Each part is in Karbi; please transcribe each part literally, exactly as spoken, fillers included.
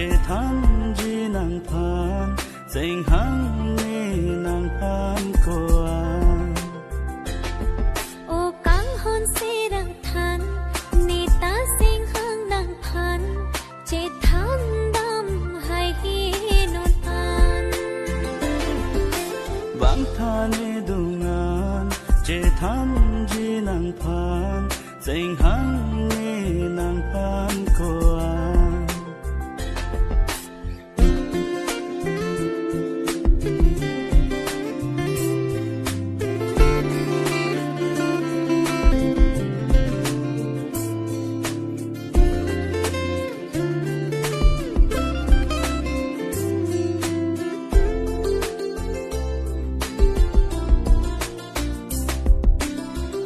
Chethanji nangphan, chinghang ne nangphan ko-an. O kanghon sirang than, ne ta chinghang nangphan, chethan dam hai hi non an. Bang than ne dungan, chethanji nangphan, chinghang ne nangphan ko-an.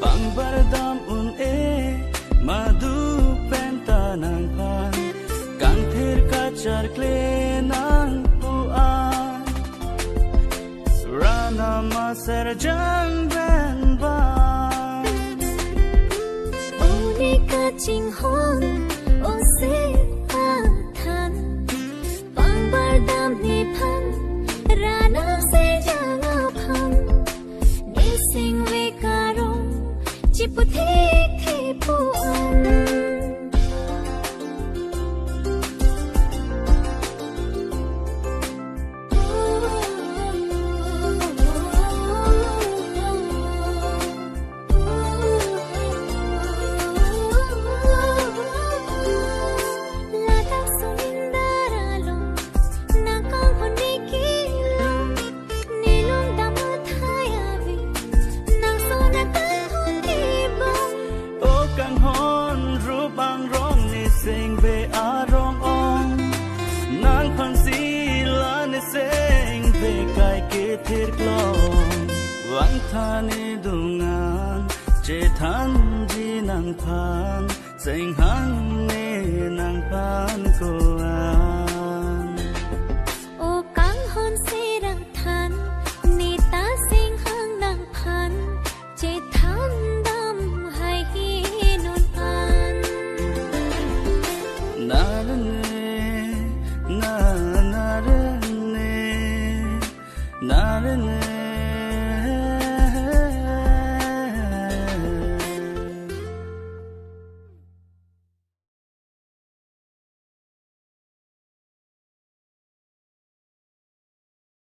Pangbar dam un-e, madu pen ta nangphan, kangthir kacharkle nangpu-an. Rana maser jang ben bang. O ne kachinghon, o se athan. Pangbar dam nephan, rana se jang aphan. Ne singve karong, chipu thik thik pu-an. Ladak sumindar along, nangkanghon ne kelong, ne longdam athai ave, nang so nangkanghon ne bang. O kanghon rup angrong, ne singve arong ong, nangphan si la ne singve kai kethir klong. Vang than ne dungan, chethanji nangphan, chinghang ne nangphan ko-an.